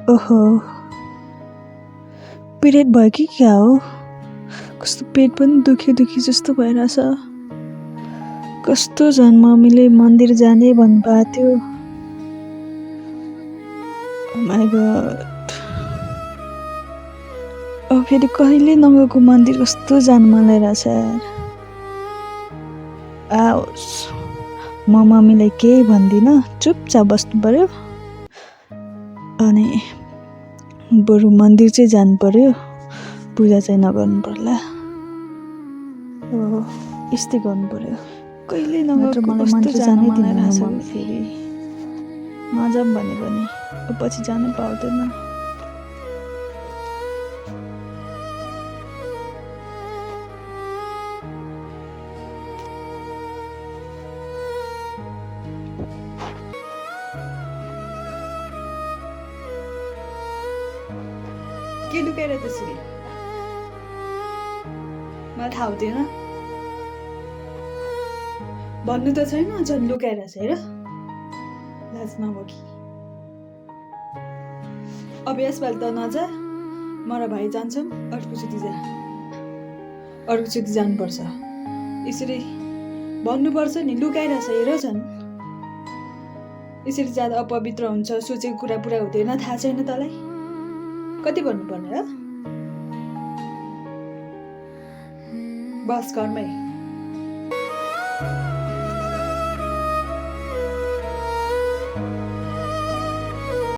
ओहो, पिरियड भयो कि क्या हो? कस्तो पेट पनि दुखी जस्तो भइरहेछ। कस्तो झन् मम्मीले मन्दिर जाने भन्नुभएको थियो। माई गड, अब फेरि कहिले नगएको मन्दिर कस्तो जानु मन लागिरहेछ यार। आओस्, म मम्मीलाई केही भन्दिनँ, चुपचाप बस्नु पर्यो अनि बरु मन्दिर चाहिँ जानु पर्यो, पूजा चाहिँ नगर्नु पर्ला। हो, यस्तै गर्नु पर्यो। कहिले नगएको मलाई मन्दिर जानै दिनुहुन्न मम्मी। फेरि नजाऊँ भने पनि अब पछि जानै पाउँदैन। के लुकाएर त्यसरी? मलाई थाहा हुँदैन। भन्नु त छैन, झन् लुकाएर छ हेर। लाज नबोकी। अब यसपालि त नजा, म र भाइ जान्छौँ, अर्कोचोटि जा। अर्कोचोटि जानुपर्छ। यसरी भन्नुपर्छ नि, लुकाएर छ हेर झन्। यसरी जाँदा अपवित्र हुन्छ, सोचेको कुरा पुरा हुँदैन, थाहा छैन तँलाई? कति भन्नुपर्ने र? बस घरमै।